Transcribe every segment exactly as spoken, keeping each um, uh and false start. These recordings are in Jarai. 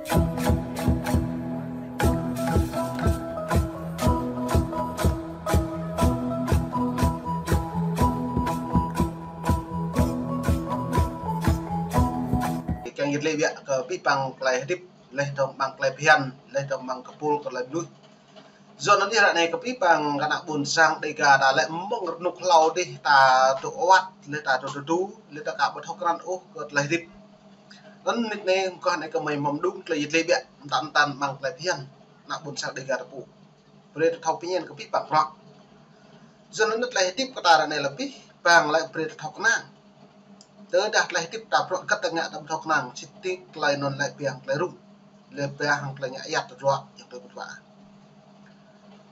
Kiăng yơh lĕ biă kơ pih pang tơlơi hơdip, laih dong ƀăng tơlơi phiăn, laih dong ƀăng kơpul kơ tơlơi mơnuih. Yua anŭn yơh ră anai kơ pih pang kơ ană ƀôn sang Dêga ta lĕ mơ̆ng rơnŭk hlâo dih ta tŭ awăt, laih ta tŭ tơdu, laih ta aka ƀu thâo krăn ôh kơ tơlơi hơdip. Anŭn nik ne kơ anai kơ mơi mơ̆ng đŭng tơlơi yơh lĕ biă, mơtam mơtam ƀăng tơlơi phiăn, ană ƀôn sang Dêga ta pô. Brơi ta thâo pơñen kơ pih pang prăk. Yua anŭn tơlơi hơdip kơ ta ră anai lĕ pih pang lĕ brơi ta thâo kơnang. Tơdah tơlơi hơdip ta prăk kơ ta ngă ta ƀu thâo kơnang, sĭt tĭ tơlơi anŭn lĕ pih pang tơlơi rŭng. Lĕ pih pang tơlơi ngă ayăt tơdruă, yang tơlơi ƀut wa.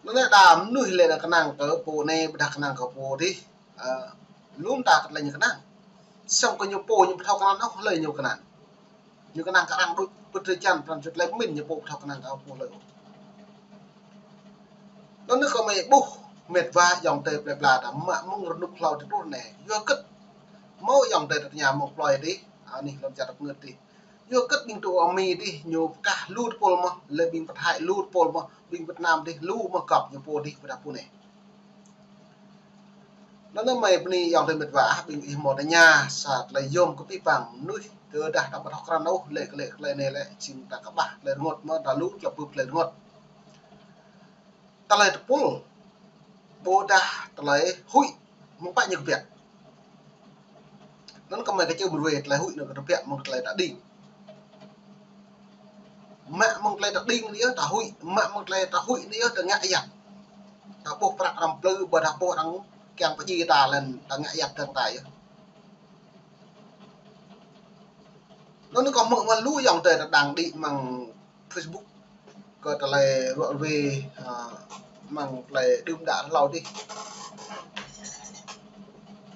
Anŭn lĕ đa mơnuih lĕ đa kơnang kơ pô anai, ƀôdah kơnang kơ pô dih. Ơ, lŏm ta kơ tơlơi ñu kơnang. Samơ̆ kơ ñu pô ñu ƀu thâo kơnang ôh, hlơi ñu kơnang. Ñu kơnang kơ arăng đôč pơtrơi čan pran jua tơlơi pơmĭn ñu pô ƀu thâo kơnang kơ pô hlơi ôh. Anŭn kơ mơi ƀuh met wa ayŏng adơi plơi pla ta mă mơ̆ng rơnŭk hlâo tơl truh anai. Yua hơget hmâo ayŏng adơi ta tơña mơ̆ng plơi dih, anih lŏn čar ta pơngơ̆t dih. Yua hơget ƀing tŭ Mi dih ñu pơkah lu tơpul mơ̆, lĕ ƀing pơthai lu tơpul mơ̆, ƀing Việt Nam dih lu mơ̆ gŏp ñu pô dih ƀôdah pô anai. Anŭn mơi bơni ayŏng adơi met wa ah, ƀing ih hmâo tơña sa tơlơi yôm kơ pih pang mơnuih, tơdah ta ƀu thâo krăn ôh, lĕ kơ lĕ tơlơi anai lĕ jing ta kơƀah tơlơi rơngot mơ̆, ta lu tơlơi pơp tơlơi rơngot. Tơlơi tơpul, ƀôdah tơlơi huĭ, mơ̆ng pă ñu kơ biă. Anŭn kơ mơi kơčưm ruai tơlơi huĭ anŭn kơ tơbiă mơ̆ng tơlơi ta đing. Mă mơ̆ng tơlơi ta đing anai yơh ta huĭ, mă mơ̆ng tơlơi ta huĭ anai yơh ta ngă ayăt. Ta ƀuh prăk arăng plư, ƀôdah ƀuh arăng kiăng pơjing ta lĕ ta ngă ayăt dơ̆ng ta yơh. Anŭn kơ hmư̆ mơ̆ lu ayŏng adơi ta đang đĭ mơ̆ng Facebook kơ tơlơi ruă ruê, ơ, mơ̆ng tơlơi đưm đă hlâo dih.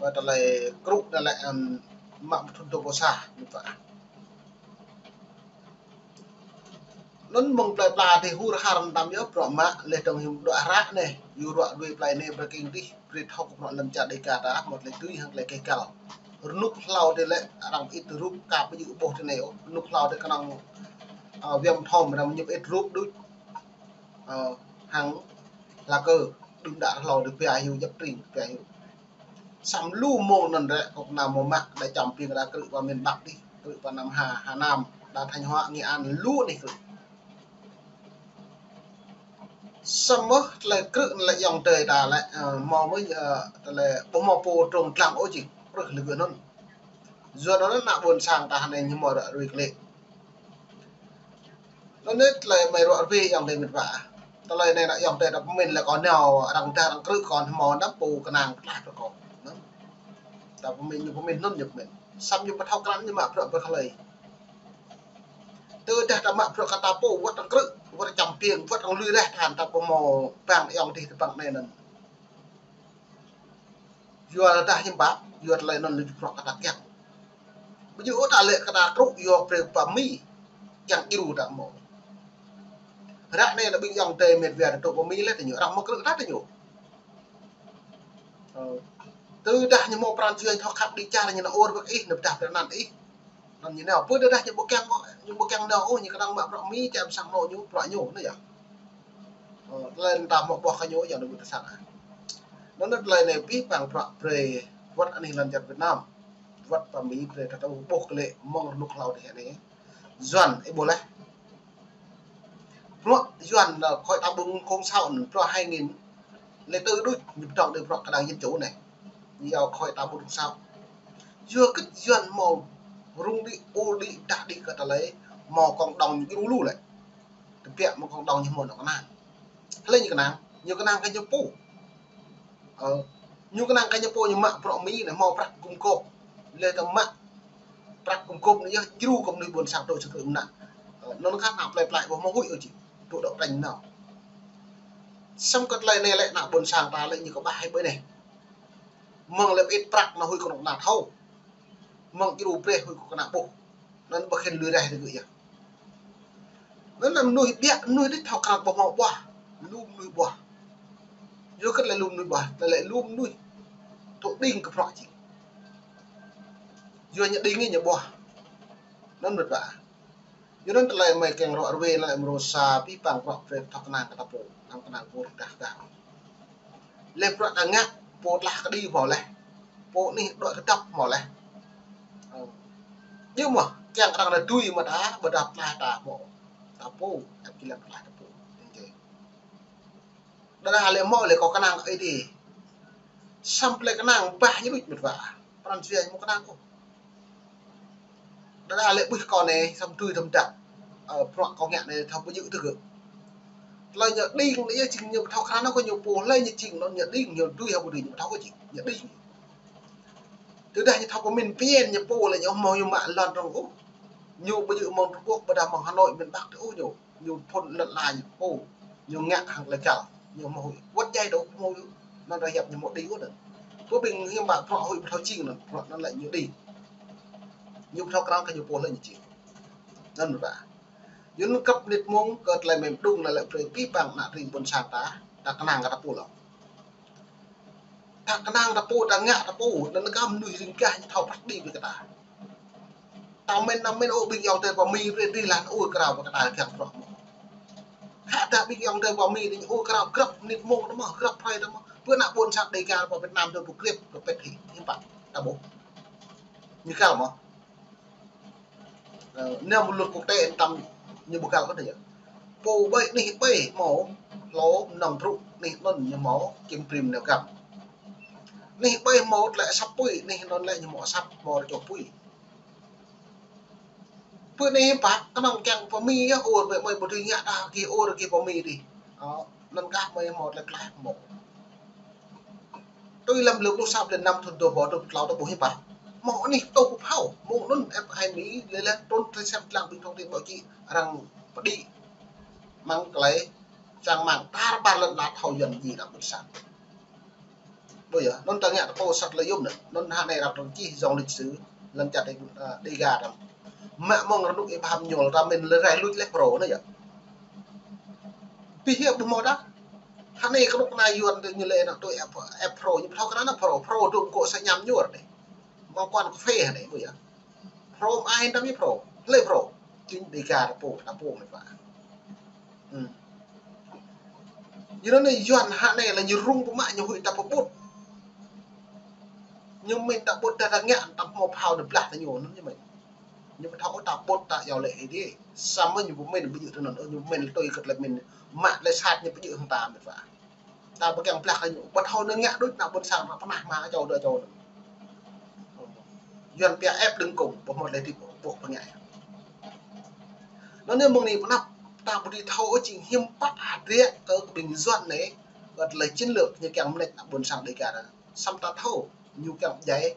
Kơ tơlơi krŭ anŭn lĕ, ưm, mă mơthŭn tơpul sa, ñu pă. Anŭn mơ̆ng plơi pla dih hur har mơtam yơh, bruă mă, laih dong hiư̆m đuaĭ hră anai, yua ruă ruê plơi anai brơi kơ ih dih. Brơi thâo kơ bruă lŏn čar Dêga ta, mơ̆ tơlơi tui hăng tơlơi keh kăl. Rơnŭk hlâo dih lĕ arăng ƀu ĭt rŭp ka pơjing ƀôh tui anai ôh. Rơnŭk hlâo dih kơnơ̆ng, ơ, viêm thôm arăng ñu ƀu ĭt rŭp đôč. Ơ, hăng hla kơ đưm đă hlâo dih pia hyu djăp tring, pia hyu. Samơ̆ lu mơ̆ng anŭn rĕ, kơ kơnam mơ̆ mă, đa čăm ƀing đa krư̆ pơ miền Bắc dih, krư̆ pơ Nam Hà, Hà Nam, đa Thanh Hóa, Nghệ An, lu anih krư̆. Samơ̆ tơlơi krư̆ anŭn lĕ ayŏng adơi ta lĕ, ơ, hmâo mơ̆, ơ, tơlơi ƀu hmâo pô trông lăng ôh jing, prưh lĕ gơ̆ anŭn. Yua anŭn ană ƀôn sang ta anai ñu hmâo ruă ruê kơ lĕ. Anŭn tơlơi mơi ruă ruê ayŏng adơi met wa. Tơlơi anai ană ayŏng adơi ta pơmĭn lĕ kơ nao arăng dah arăng krư̆ kơ hmâo anăm pô kơnang pơtlaih pơkŏ. Anŭn. Ta pơmĭn ñu pơmĭn anŭn ñu pơmĭn. Samơ̆ ñu ƀu thâo krăn ñu mă bruă ƀơi hlơi. Tơdah ta mă bruă kơ ta pô, wơ̆t arăng krư̆, wơ̆t arăng čăm ƀing, wơ̆t arăng lui reh tơhan ta ƀu hmâo pang ayŏng adih tơpă anai anŭn. Yua dah hiư̆m pă, yua tơlơi anŭn lu bruă kơ ta kiăng. Ƀu djơ̆ ôh ta lĕ kơ ta krư̆ yua brơi pơ Mi, kiăng djru ta hmâo. Ră anai lĕ ƀing ayŏng adơi met wa ta tŭ pơ Mi lĕ ta ñu, arăng hmâo krư̆ ta ta ñu. Ơ, tơdah ñu hmâo pran jua thâo khăp đĭ čar ñu nao ur ƀơi ih, nao pơdah pơrơnăn ih. Anŭn ñu nao, pơ tơdah ñu ƀu kiăng, ñu ƀu kiăng nao ôh, ñu kơnơ̆ng mă bruă Mi, čem sang anŏ ñu, bruă ñu, anŭn yơh. Ơ, tơlơi ta hmâo ƀuh kơ ñu, yua anŭn ƀu tơsăng ah. Anŭn tơlơi anai pih pang bruă brơi, wơ̆t anih lŏn čar Việt Nam. Wơ̆t pơ Mi brơi ta tŭ ƀuh kơ lĕ mơ̆ng rơnŭk hlâo dih anai. Yuan, ih ƀuh laih. Bruă Yuan, ơ, khỏi ta ƀu khŏm sao anŭn, bruă hai nghìn lẻ tư đôč, ñu pơdŏng đơi bruă kơđang Yuan čô anai. Ñu yua khỏi ta ƀu khŏm sao. Yua hơget Yuan hmâo rŭng đĭ, ur đĭ, dah đĭ kơ tơlơi hmâo cộng đồng ñu djru lu lĕ. Tơbiă mơ̆ng cộng đồng ñu hmâo anŏ kơnang. Hlơi ñu kơnang, ñu kơnang kơ ñu pô. Ơ, ñu kơnang kơ ñu pô ñu mă bruă Mi anai hmâo prăk gum gôp. Lĕ ta mă prăk gum gôp anai yơh djru kơ mơnuih ƀôn sang tŭ sang krư̆ mơnă. Ơ, anŭn kơ ană plơi pla ƀu hmâo huĭ ôh jing. Tŭ đŏk tañ nao. Samơ̆ kơ tơlơi anai lĕ ană ƀôn sang ta lĕ ñu kơƀah hĭ ƀơi anai. Mơ̆ng lĕ ƀu ĭt prăk nao huĭ kơnuk kơna thâo. Mơ̆ng djru brơi huĭ kơnuk kơna ƀuh. Anŭn ƀu khĭn lui reh tơ gơ̆ yơh. Anŭn mơnuih biă, mơnuih đĭ thâo krăn ƀu hmâo ƀuah. Lu mơnuih ƀuah. Yua hơget lĕ lu mơnuih ƀuah, lĕ lĕ lu mơnuih tŭ đing kơ bruă jing. Yua ñu đing ñu ƀuah. Anŭn mơ̆ ƀă. Yua anŭn tơlơi mơi kiăng ră ruai lĕ mơ̆ng sa pih pang prăk prĕt thâo kơnang kơ ta pô, năng kơnang pô rơgah gah. Lĕ prăk ta ngă, pô tlah kơđi hmâo lĕ. Pô anih đuaĭ kơdŏp hmâo lĕ. Ơ. Yua mơ̆, kiăng kơnang ta tui mơ̆ ta, ƀôdah tlah ta hmâo. Ta pô, ăt kiăng tlah ta pô. Ơ, đơđa lĕ hmâo lĕ kâo kơnang kơ Ơi Adai. Samơ̆ tơlơi kơnang bah ñu đôč mĕt wa. Pran jua ñu kơnang kâo. Đơđa lĕ ƀuh kâo anai, samơ̆ tui tơm đăk. Ơ, prăk kâo ngă anai thâo pơjơ̆ tơgơ̆. Tơlơi ñu đing anai jing ñu thâo krăn kơ ñu pô, tơlơi ñu jing anŭn ñu đing, ñu tui hơbui ñu thâo kơ jing, ñu đing. Tơdah ñu thâo pơmĭn phiăn ñu pô lĕ ñu hmâo ñu mă lŏn rŏng ôh. Ñu pơjơ̆ mơ̆ng Trung Quốc, ƀôdah mơ̆ng Hà Nội, miền Bắc tơ ôh ñu. Ñu phŭn lŏn la ñu pô, ñu ngă hăng lĕ găl, ñu hmâo huĭ. Wơ̆t djai dŏ hmâo huĭ, anŭn ră hiăp ñu hmâo đing ôh anŭn. Pô ƀing hiư̆m pă prăk huĭ ƀu thâo jing anŭn, prăk anŭn lĕ ñu đing. Ñu ƀu thâo krăn kơ ñu pô lĕ ñu jing. Anŭn ƀă. Yua anŭn kăp mơnit mông kơ tơlơi mơ̆ng đung anŭn lĕ brơi pih pang ană tring ƀôn sang ta, ta kơnang kơ ta pô lŏ. Ta kơnang ta pô, ta ngă ta pô, anŭn kơ mơnuih ring gah ñu thâo prăk đing kơ ta. Ta mĭn, ta mĭn ôh ƀing ayŏng adơi pơ Mi brơi đĭ lăng ôh krao pơ kơtang kiăng prŏk mơ̆. Hă ta ƀing ayŏng adơi pơ Mi đĭ ôh krao grăp mơnit mông ta mơ̆, grăp hrơi ta mơ̆. Pơ ană ƀôn sang Dega pơ Việt Nam ta ƀu grăp kơ pĕt hĭ, hiư̆m pă ta ƀuh. Ñu kăl mơ̆. Ơ, anai mơ̆ luật quốc tế tăm ñu ƀu kăl kơ anai yơh. Pô ƀơi anih ƀơi hmâo, hlô mơnơ̆ng brŭ anih anŭn ñu hmâo, kim prim nao găm. Anih ƀơi hmâo tơlơi asăp apui, anih anŭn lĕ ñu hmâo asăp, hmâo rơčoh apui. Pơ anai pă, kơnơ̆ng kiăng pơ Mi yơh, ur ƀĕ mơi ƀu dưi ngă ta, gih ur gih pơ Mi dih. Ơ, anŭn kah mơi hmâo tơlơi tlaih hmâo. Tui lăm lơ̆k pluh sa blan năm thŭn dua rơbâo dua pluh klâo ta ƀuh hiư̆m pă. Hmâo anih tôh pơphao, mơ̆ng anŭn ĕp hai Mi, lĕ lĕ trŭn tơlơi sem lăng ƀing thông tin báo chí, arăng pơđĭ. Mơ̆ng tơlơi, čang mơ̆ng tar ƀar lŏn ala thâo Yuan jing ană ƀôn sang. Ƀu yơh, anŭn ta ngă ta pô sat lơi yôm anŭn. Anŭn hă anai rap tơlơi čih dòng lịch sử, lăm čar Đê-, ơ, Dega ta. Mă mơ̆ng rơnŭk ih pơham ñuôl ta mĭn lơi rai luč lĕ Phrô anŭn yơh. Pih yơh ƀu hmâo ta. Hă anai kơnuk kơna Yuan tơ ñu lĕ anŭn tui ĕp, ĕp Phrô, ñu ƀu thâo kơ anŭn Phrô, Phrô dŏ kơ sa ñam ñuôr anai. Mă kuan kơ phê anai, ƀu yơh. Phrô mă ai tam ñu Phrô, lơi Phrô. Jing Dega ta pô, ta pô mĕt wa. Ư. Yua anŭn anai Yuan hă anai lĕ ñu rŭng pơmă ñu huĭ ta pơƀut. Ñu mĭn ta ƀut ta, ta ngă ta hmâo phao ta blah ta ñu anŭn ñu mĭn. Ñu ƀu thâo ta ƀut ta iâu lĕ Ơi Adai. Samơ̆ ñu pơmĭn ƀu djơ̆ tui anŭn, ñu mĭn tui kơ tơlơi mĭn mă tơlơi sat ñu pơjơ̆ hăng ta mĕt wa. Ta ƀu kiăng blah kơ ñu, ƀu thâo anŭn ngă đôč ană ƀôn sang ta pơnah mă čô dua čô anŭn. Yuan pia ép đừng cùng, ƀu hmâo tơlơi hơdip ôh, ƀu pơngă. Anŭn anai mơ̆ng anai pơnăp, ta ƀu dưi thâo ôh jing hiư̆m pă hơdră kơ ƀing Yuan anai, kơ tơlơi chiến lược ñu kiăng mơneč ană ƀôn sang Dega ta. Samơ̆ ta thâo, ñu kiăng djai.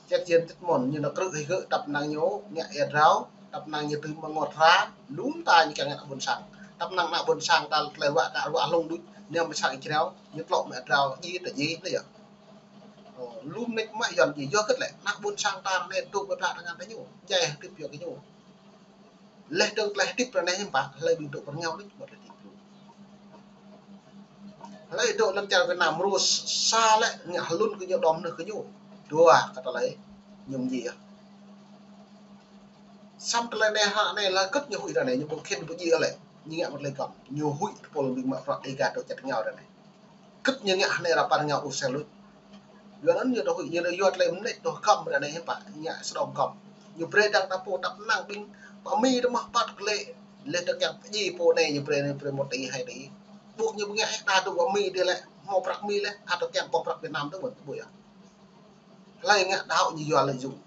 Čĕt jên tĭt mơ̆n, ñu nao krư̆ hĭ gơ̆, tăp năng ñu ngă ia drao, tăp năng ñu tŭ mơ̆ng ngŏt hra, lŏm ta ñu kiăng ngă ană ƀôn sang. Tăp năng ană ƀôn sang ta tơlơi wă kơ wă hlŏng đôč, anai ƀôn sang Israel, ñu tlŏ mă ia drao, djai ta djai, anai yơh. Ơ, lŏm nik mă Yuan djai, yua hơget lĕ, ană ƀôn sang ta anai dŏ ƀơi pla tơngan ta ñu, djai hơdip yua kơ ñu. Leh dơ̆ng tơlơi hơdip ră anai hiư̆m pă, hlơi ƀing dŏ pơrơngao đôč, ƀu tơlơi hơdip lu. Hlơi dŏ lăm čar Việt Nam rôs sa lĕ ngă hlŭn kơ ñu, đom nơh kơ ñu. Dua kơ tơlơi ñu mơjĭ yơh. Samơ̆ tơlơi anai hă anai lĕ hơget ñu huĭ ră anai, ñu ƀu khĭn ƀu djai lĕ. Ñu ngă mơ̆ tơlơi kŏn. Ñu huĭ tơpul ƀing mă prăk Dega dŏ čar rơngao ră anai. Hơget ñu ngă hơnai ră pă rơngao ƀu sel luč. Yua anŭn ñu tơ huĭ, ñu yua tơlơi mơneč tơ gŏm ră anai hiư̆m pă, ngă sơdŏng gŏm. Ñu brơi dăng ta pô tăp năng ƀing pơ Mi tơ mơ̆ păt klĕ, leh tơ kiăng pơdjai pô anai ñu brơi, ñu brơi một tỷ, hai tỷ. Ƀuh ñu ƀu ngă hĕ ta dŏ pơ Mi dih lĕ, hmâo prăk Mi lĕ, ăt tơ kiăng ƀơ̆ng prăk Việt Nam tơ mơ̆n, ƀu yơh. Hlơi ngă đaŏ ñu yua lợi dụng.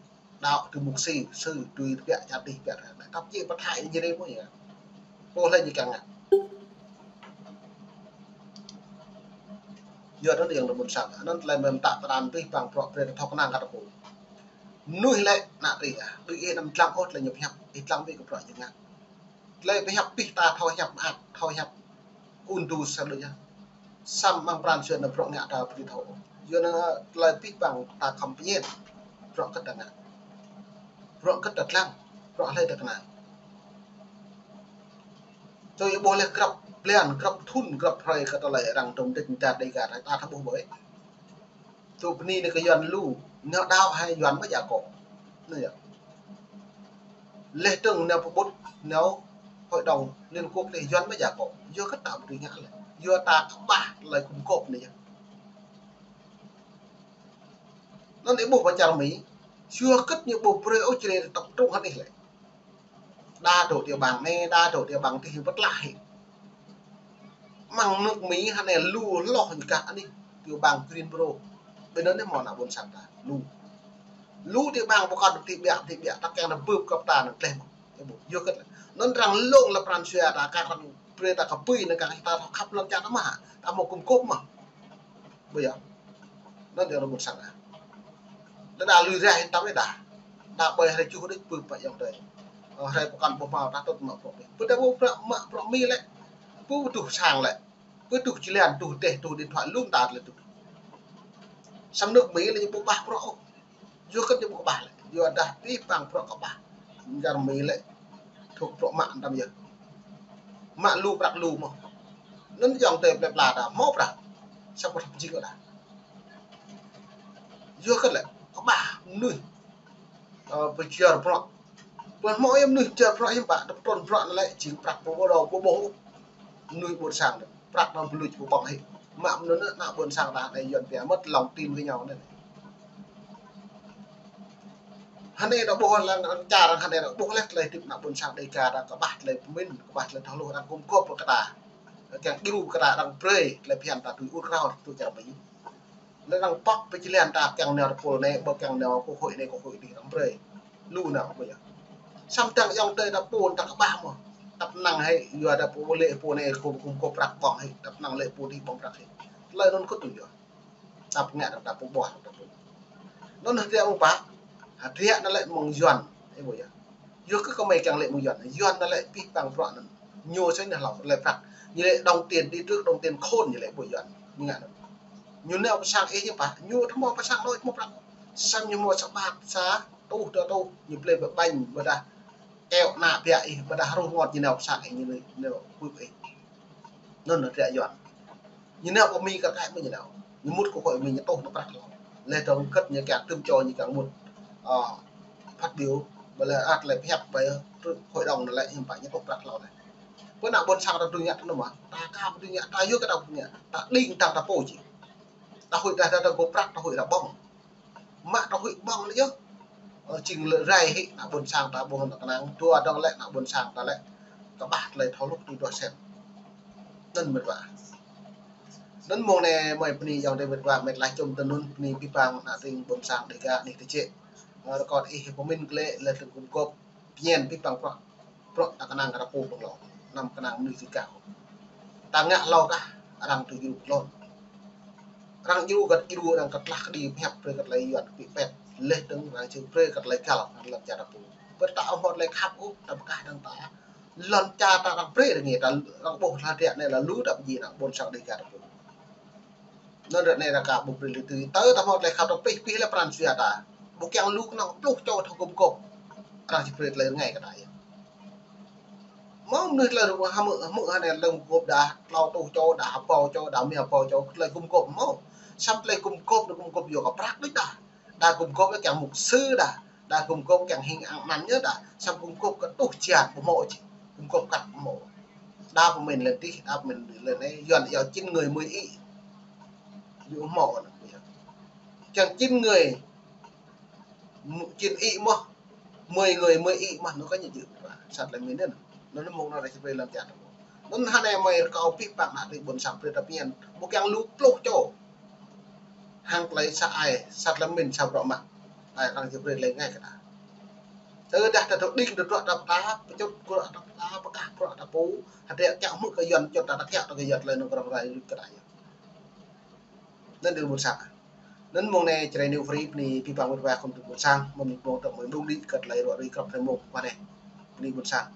Đaŏ tui mục sư, sư tui tơbiă čar dih tơbiă ră anai. Tăp či pơthai ñu rê mơ̆ yơh. Pô hlơi ñu kiăng ngă. Yua anŭn yơh ană ƀôn sang. Anŭn tơlơi mơ̆ng ta pơran tui pang prăk brơi thâo kơnang kơ ta pô. Mơnuih lĕ ană tring ah. Đuaĭ ih anăm dlăng ôh tơlơi ñu pơhiăp. Ih dlăng ƀĕ kơ prăk ñu ngă. Tơlơi pơhiăp pih ta thâo hiăp mơak, thâo hiăp ŭn du sa đôč yơh. Samơ̆ amăng pran jua anŭn prăk ngă ta ƀu dưi thâo. Yua anŭn tơlơi pih pang ta khŏm pơñen. Prăk hơget ta ngă. Prăk hơget ta dlăng. Prăk hlơi ta kơnang. Tui ih ƀuh leh grăp blan, grăp thŭn, grăp hrơi kơ tơlơi arăng dŏ mơdĕč mơdar Dega ta, ta thâo ƀuh ƀơi. Tŭ bơni anai kơ Yuan lu, nao đaŏ hă Yuan mơ̆ djă kơ. Anai yơh. Leh tơ̆ng nao pơƀut nao Hội đồng Liên Quốc leh Yuan mơ̆ jak kơ. Yua kơ ta ƀu dưi ngă lĕ. Yua ta kơƀah tơlơi gum gôp anai yơh. Anŭn ih ƀuh pơ čar Mi, yua kơ ñu ƀu brơi ôh Jrai tŏk trŭng hăng ih lĕ. Đa dŏ tiểu bang anai, đa dŏ tiểu bang adih pơtlaih hĭ. Mơ̆ng nước Mi hơnai lu hloh ñu kah anih, tiểu bang Greensboro. Ƀơi anŭn anai hmâo ană ƀôn sang ta, lu. Lu tiểu bang pơkŏn ti ƀiă, ti ƀiă, ta kiăng nao bưp kơp ta anŭn tleh mơ̆n. Ih ƀuh, yua kơ anŭn arăng lông lăp pran jua ta, kar arăng brơi ta kơpui anŭn kar ta thâo khăp lŏn čar ta mơ̆, ta hmâo gum gôp mơ̆. Ƀu yơh. Anŭn yơh ană ƀôn sang ta. Đa đa lui rai hĭ ta ƀu đa. Đa ƀơi hrơi tơjuh đôč pơpă ayŏng adơi. Ơ, hrơi pơkŏn ƀu hmâo ta tŭt mă bruă Mi. Pơ ta ƀu bruă mă bruă Mi lĕ. Pơ tuh sang lĕ. Pơ tuh jơlan, tuh teh, tuh điện thoại lŏm ta lĕ tuh. Samơ̆ nước Mi lĕ ñu ƀu kơƀah bruă ôh. Yua kơ ñu ƀu kơƀah lĕ. Yua dah abih bang bruă kơƀah. Čar Mi lĕ. Thâo bruă mă anăm yơh. Mă lu prăk lu mơ̆n. Anŭn ayŏng adơi plơi pla ta hmâo prăk. Samơ̆ ƀu thâo pơjing ôh đa. Yua kơ lĕ kơƀah mơnuih, ơ, pơjing bruă. Ƀuh hmâo yơh mơnuih pơjing bruă hiư̆m pă, tơpă trŭn bruă anŭn lĕ jing prăk pơƀôh đôč pơƀôh. Mơnuih ƀôn sang anŭn, prăk anŭn pơluč pơƀơ̆ng hĭ. Mă mơnuih anŭn, ană ƀôn sang ta anai Yuan pia mất lòng tin với nhau anai. Hơnai ta ƀuh lăng čar hơnai ta ƀuh leh tơlơi hơdip ană ƀôn sang Dêga ta kơƀah tơlơi pơmĭn, kơƀah tơlơi thâo hluh arăng gum gôp pơ kơ ta. Kiăng djru pơ kơ ta arăng brơi tơlơi phiăn ta tui ur krao tui čar Mi. Leh arăng pŏk pơjing ta kiăng nao tơpul anai, ƀu kiăng nao quốc hội anai, quốc hội adih arăng brơi. Lu nao ƀu yơh. Samơ̆ tơdang ayŏng adơi ta pô ta kơƀah mơ̆n. Ta pơnăng hĭ, yua ta pô lĕ pô anai gum gôp prăk ƀơ̆ng hĭ, ta pơnăng lĕ pô adih ƀơ̆ng prăk hĭ. Tơlơi anŭn kơt tui yơh. Ta pơngă ta pô ƀuh ta pô. Anŭn hơdră mơ̆ng pă, hơdră anŭn lĕ mơ̆ng Yuan, ih ƀuh yơh. Yua kơ kơmơi kiăng lĕ mơ̆ng Yuan. Yuan anŭn lĕ abih bang bruă anŭn. Ñu sĭt anai hlâo lĕ prăk. Ñu lĕ đồng tiền đi trước, đồng tiền khôn ñu lĕ ƀuh Yuan. Ñu ngă anŭn. Ñu nao pơ sang ih ñu pă, ñu thâo hmâo pơ sang đôč hmâo prăk. Samơ̆ ñu hmâo sa ƀat sa tuh dua tuh, ñu blơi pơ ƀañ, ƀôdah keo ană ƀiă ih, ƀôdah rơngot ñu nao pơ sang ih, ñu nao bưp ih. Anŭn hơdră Yuan. Ñu nao pơ Mi kar kaĭ mơ̆ ñu nao. Ñu mŭt kơ hội Mi ñu tuh nao prăk hlâo. Leh dơ̆ng kơt ñu kiăng tơm čô ñu kiăng mŭt. Ơ, phát biểu, ƀu lĕ ăt lĕ pơhiăp ƀơi hội đồng anŭn lĕ hiư̆m pă ñu tuh prăk hlâo leh. Pơ ană ƀôn sang ta tui ngă tui anŭn mơ̆. Ta ka tui ngă, ta yua kơ ta tui ngă. Ta đing tang ta pô či. Ta huĭ ta, ta, ta gôp prăk, ta huĭ ta ƀơ̆ng. Mă ta huĭ ƀơ̆ng lĕ yơh. Ơ, jing lĕ rai hĭ ană ƀôn sang ta ƀuh ană kơnang, dua dơ̆ng lĕ ană ƀôn sang ta lĕ kơƀah tơlơi thâo hluh tui duah sem. Anŭn mĕt wa. Anŭn mơ̆ng anai mơi bơni ayŏng adơi mĕt wa, mĕt laih čum tui anŭn bơni abih bang ană tring ƀôn sang Dêga anih tơjĕ. Ơ, rơkâo ih pơmĭn glaĭ leh tơ̆ng gum gôp pơñen abih bang bruă. Bruă ta kơnang kơ ta pô pơng lŏ. Anăm kơnang mơnuih tui gah. Ta ngă hlâo kah, arăng tui djru pơk lŏn. Arăng djru găt djru, arăng kơtlah kơđi pơhiăp brơi kơ tơlơi Yuan kơ pĭ pet. Leh dơ̆ng arăng či brơi kơ tơlơi găl, arăng lŏn čar ta pô. Ƀơi ta ƀu hmâo tơlơi khăp ôh, ta pơkah dơ̆ng ta. Lŏn čar ta arăng brơi dơ̆ng ta, arăng ƀuh hơdră anai lĕ lu đăp ji ană ƀôn sang Dêga ta pô. Anŭn ră anai arăng ka ƀu brơi lĕ tui. Tơdah ta hmâo tơlơi khăp ta pih, pih lĕ pran jua ta. Ƀu kiăng lu kơnơ̆ng pluh čô thâo gum gôp. Arăng či brơi tơlơi rơngai kơ ta yơh. Hmâo mơnuih tơlơi rơngai hmư̆, hmư̆ hơnai tơlơi gum gôp đa tlâo tuh čô, đa hơbâo čô, đa rơma rơbâo čô, tơlơi gum gôp hmâo. Samơ̆ tơlơi gum gôp anŭn gum gôp yua kơ prăk đôč đa. Đa gum gôp kiăng mục sư đa. Đa gum gôp kiăng hing ang anăn ñu đa. Samơ̆ gum gôp kơ tuh jan ƀu hmâo či. Gum gôp kăt ƀu hmâo. Đa pơmĭn lĕ tih, đa pơmĭn lĕ anai, Yuan iâu chín người mười ị. Ñu hmâo anŭn. Kiăng chín người, chín ị mơ̆n. Mười người mười ị mơ̆n, anŭn kơ ñu jing. Sat lĕ mĭn anŭn. Anŭn mơ̆ng anŭn arăng či brơi lŏn čar ta pô. Anŭn hơnai mơi rơkâo abih bang ană tring ƀôn sang brơi ta pơñen. Ƀu kiăng lu pluh čô. Hăng tơlơi sa ai, sat lĕ mĭn sa bruă mă. Ai arăng či brơi tơlơi rơngai kơ ta. Tơdah ta tŭ đing tơdruă ta pơta, pơčut bruă ta pơta, pơkah bruă ta pô, hơdră kiăng hmư̆ kơ Yuan čut ta, ta kiăng ta kơ Yuan tơlơi anŭn kơ arăng rai luč kơ ta yơh. Anŭn tring ƀôn sang. Anŭn mơ̆ng anai Jrai New Free bơni abih bang mĕt wa khul tring ƀôn sang, mơ̆ng anai mơ̆ng tơ̆ mơ̆ng đung đĭ kơ tơlơi ruă rui krăp tơlơi mơ̆ng wa anai. Bơni ƀôn sang.